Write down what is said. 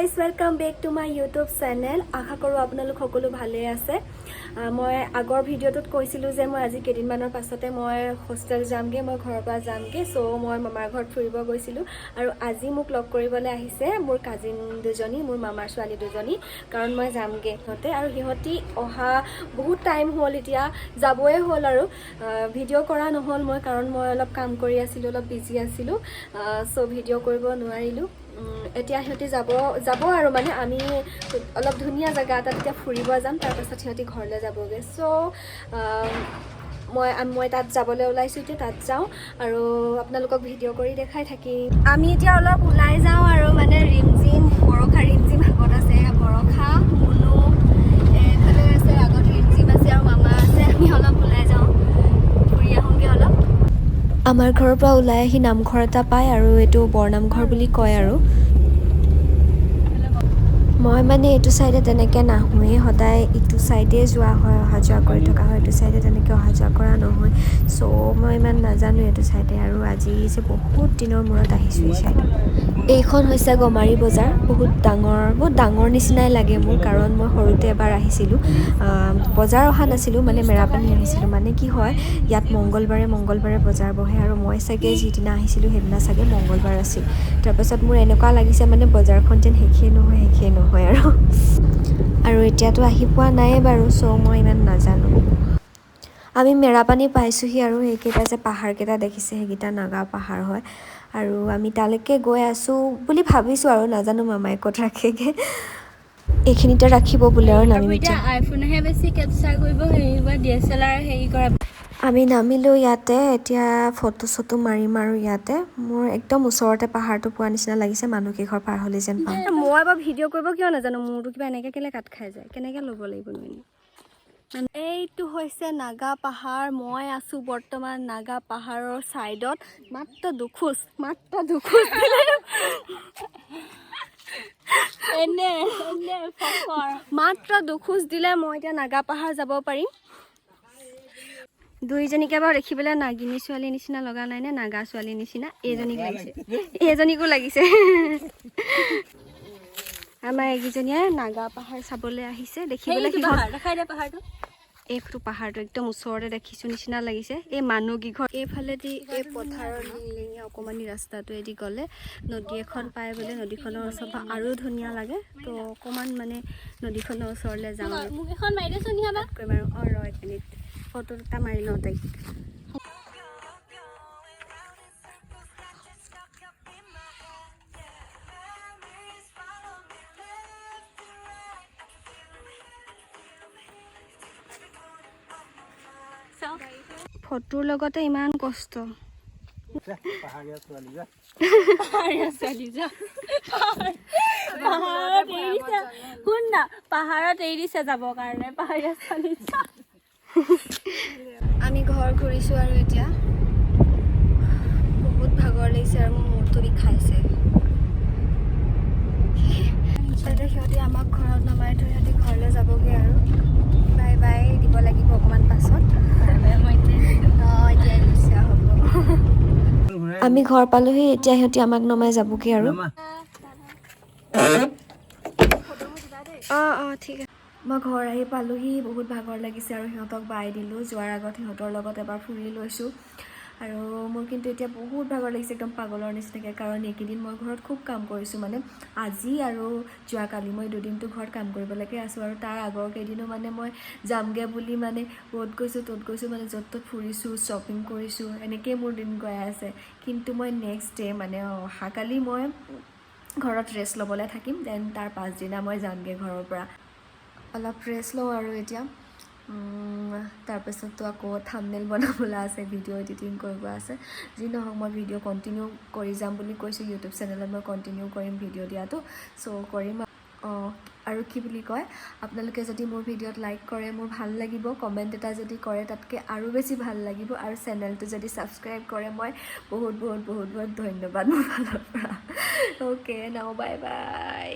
Guys, welcome back to my YouTube channel. আশা কৰোঁ আপোনালোক সকলো ভালেই আছে। মই আগৰ ভিডিঅ'টোত কৈছিলোঁ যে মই আজি কেইদিনমানৰ পাছতে মই হোষ্টেল যামগৈ, মই ঘৰৰ পৰা যামগৈ। চ' মই মামাৰ ঘৰত ফুৰিব গৈছিলোঁ আৰু আজি মোক লগ কৰিবলৈ আহিছে মোৰ কাজিন দুজনী, মোৰ মামাৰ ছোৱালী দুজনী, কাৰণ মই যামগৈ সিহঁতে আৰু সিহঁতি অহা বহুত টাইম হ'ল, এতিয়া যাবই হ'ল আৰু ভিডিঅ' কৰা নহ'ল মই, কাৰণ মই অলপ কাম কৰি আছিলোঁ, অলপ বিজি আছিলোঁ। চ' ভিডিঅ' কৰিব নোৱাৰিলোঁ। এতিয়া সিহঁতি যাব যাব আৰু মানে আমি অলপ ধুনীয়া জেগা এটাত এতিয়া ফুৰিব যাম, তাৰপাছত সিহঁতি ঘৰলৈ যাবগৈ। চ' মই তাত যাবলৈ ওলাইছোঁ, এতিয়া তাত যাওঁ আৰু আপোনালোকক ভিডিঅ' কৰি দেখাই থাকিম। আমি এতিয়া অলপ ওলাই যাওঁ আৰু মানে ৰিমজিম, বৰষা, ৰিমজিম আগত আছে, বৰষা, মুনু এইফালে আছে, আগত ৰিমজিম আছে আৰু মামা আছে। আমি অলপ ওলাই যাওঁ, ফুৰি আহোঁগৈ অলপ। আমাৰ ঘৰৰ পৰা ওলাই আহি নামঘৰ এটা পায় আৰু এইটো বৰনামঘৰ বুলি কয়। আৰু মই মানে এইটো চাইডে তেনেকৈ নাহোঁৱেই, সদায় ইটো চাইডে যোৱা হয়, অহা যোৱা কৰি থকা হয়। এইটো চাইডে তেনেকৈ অহা যোৱা কৰা নহয়। চ' মই ইমান নাজানো এইটো চাইডে আৰু আজি যে বহুত দিনৰ মূৰত আহিছোঁ এই চাইডে। এইখন হৈছে গমাৰি বজাৰ। বহুত ডাঙৰ, বহুত ডাঙৰ নিচিনাই লাগে মোৰ, কাৰণ মই সৰুতে এবাৰ আহিছিলোঁ। বজাৰ অহা নাছিলোঁ, মানে মেৰাপানী আহিছিলোঁ। মানে কি হয়, ইয়াত মংগলবাৰে মংগলবাৰে বজাৰ বহে আৰু মই চাগে যিদিনা আহিছিলোঁ সেইদিনা চাগে মংগলবাৰ আছিল। তাৰপাছত মোৰ এনেকুৱা লাগিছে মানে বজাৰখন যেন শেষেই নহয়, শেষেই নহয়। আৰু এতিয়াতো আহি পোৱা নাইয়ে বাৰু, চ' মই ইমান নাজানো। আমি মেৰাপানী পাইছোঁহি আৰু সেইকেইটা যে পাহাৰকেইটা দেখিছে, সেইকেইটা নাগা পাহাৰ হয় আৰু আমি তালৈকে গৈ আছোঁ বুলি ভাবিছোঁ আৰু নাজানো মামাই ক'ত ৰাখেগৈ। এইখিনিতে ৰাখিব বোলে আৰু নামিম এতিয়া এতিয়া। আইফোনেহে বেছি কেপচাৰ কৰিব, হেৰি বা ডিএছএলআৰ হেৰি কৰা। আমি নামিলোঁ ইয়াতে। এতিয়া ফটো চটো মাৰিম আৰু ইয়াতে মোৰ একদম ওচৰতে পাহাৰটো পোৱা নিচিনা লাগিছে, মানুহকেইঘৰ পাৰ হ'লে যেন পাম। মই এবাৰ ভিডিঅ' কৰিব কিয় নাজানো? মোৰতো কিবা এনেকৈ কেলে কাট খাই যায়? কেনেকৈ ল'ব লাগিব নো এনে? এইটো হৈছে নাগা পাহাৰ। মই আছোঁ বৰ্তমান নাগা পাহাৰৰ ছাইডত। মাত্ৰ দুখোজ, মাত্ৰ দুখোজ দিলে, এনে এনে ফকৰ। মাত্ৰ দুখোজ দিলে মই এতিয়া নাগা পাহাৰ যাব পাৰিম। দুইজনীকে বাৰু দেখিবলৈ নাগিনী ছোৱালীৰ নিচিনা লগা নাই নে? নাগা ছোৱালীৰ নিচিনা। এইজনীক লাগিছে, এইজনীকো লাগিছে। আমাৰ এইকেইজনীয়ে নাগা পাহাৰ চাবলৈ আহিছে দেখিবলৈ। সেইটো সিহঁত পাহাৰ দেখাই দে, পাহাৰটো। এইটো পাহাৰটো একদম ওচৰতে দেখিছোঁ নিচিনা লাগিছে। এই মানুহকেইঘৰ এইফালেদি, এই পথাৰৰ লিংলিঙীয়া অকণমানি ৰাস্তাটোৱেদি গ'লে নদী এখন পায় বোলে। নদীখনৰ ওচৰৰ পৰা আৰু ধুনীয়া লাগে। তো অকণমান মানে নদীখনৰ ওচৰলৈ যাওঁ আৰু মোক এখন মাৰি দেচোন নিহাবা। কৰিম আৰু। অঁ, ৰ এক মিনিট, ফটো দুটা মাৰি লওঁ তাইক। ফটোৰ লগতে ইমান কষ্ট। পাহাৰীয়া ছোৱালী যা। পাহাৰীয়া ছোৱালী যা। পাহাৰত এৰি দিছে, শুন না, পাহাৰত এৰি দিছে যাবৰ কাৰণে, পাহাৰীয়া ছোৱালী যা। আমি ঘৰ ঘূৰিছোঁ আৰু এতিয়া বহুত ভাগৰ লাগিছে আৰু মোৰ মূৰটো বিষাইছে। তাতে সিহঁতি আমাক ঘৰত নমাই থৈ সিহঁতি ঘৰলৈ যাবগৈ আৰু বাই বাই দিব লাগিব অকণমান পাছত। অঁ, এতিয়া দিছে, হ'ব। আমি ঘৰ পালোহি, এতিয়া সিহঁতি আমাক নমাই যাবগৈ আৰু। নামা। অঁ অঁ, ঠিক আছে। মই ঘৰ আহি পালোহি, বহুত ভাগৰ লাগিছে আৰু সিহঁতক বাই দিলোঁ। যোৱাৰ আগত সিহঁতৰ লগত এবাৰ ফুৰি লৈছোঁ আৰু মোৰ কিন্তু এতিয়া বহুত ভাগৰ লাগিছে, একদম পাগলৰ নিচিনাকৈ, কাৰণ এইকেইদিন মই ঘৰত খুব কাম কৰিছোঁ। মানে আজি আৰু যোৱাকালি মই দুদিনটো ঘৰত কাম কৰিবলৈকে আছোঁ আৰু তাৰ আগৰ কেইদিনো মানে মই যামগৈ বুলি মানে ক'ত গৈছোঁ, ত'ত গৈছোঁ, মানে য'ত ত'ত ফুৰিছোঁ, শ্বপিং কৰিছোঁ, এনেকেই মোৰ দিন গৈ আছে। কিন্তু মই নেক্সট ডে, মানে অহাকালি মই ঘৰত ৰেষ্ট ল'বলৈ থাকিম, then তাৰ পাছদিনা মই যামগৈ ঘৰৰ পৰা। অলপ ৰেষ্ট লওঁ আৰু এতিয়া। তাৰপাছততো আকৌ থামনেল বনাবলৈ আছে, ভিডিঅ' এডিটিং কৰিব আছে। যি নহওক, মই ভিডিঅ' কণ্টিনিউ কৰি যাম বুলি কৈছোঁ ইউটিউব চেনেলত। মই কণ্টিনিউ কৰিম ভিডিঅ' দিয়াটো, চ' কৰিম। অঁ, আৰু কি বুলি কয়, আপোনালোকে যদি মোৰ ভিডিঅ'ত লাইক কৰে মোৰ ভাল লাগিব, কমেণ্ট এটা যদি কৰে তাতকৈ আৰু বেছি ভাল লাগিব আৰু চেনেলটো যদি ছাবস্ক্ৰাইব কৰে মই বহুত বহুত বহুত বহুত ধন্যবাদ মোৰ ফালৰ পৰা। Okay, now bye bye.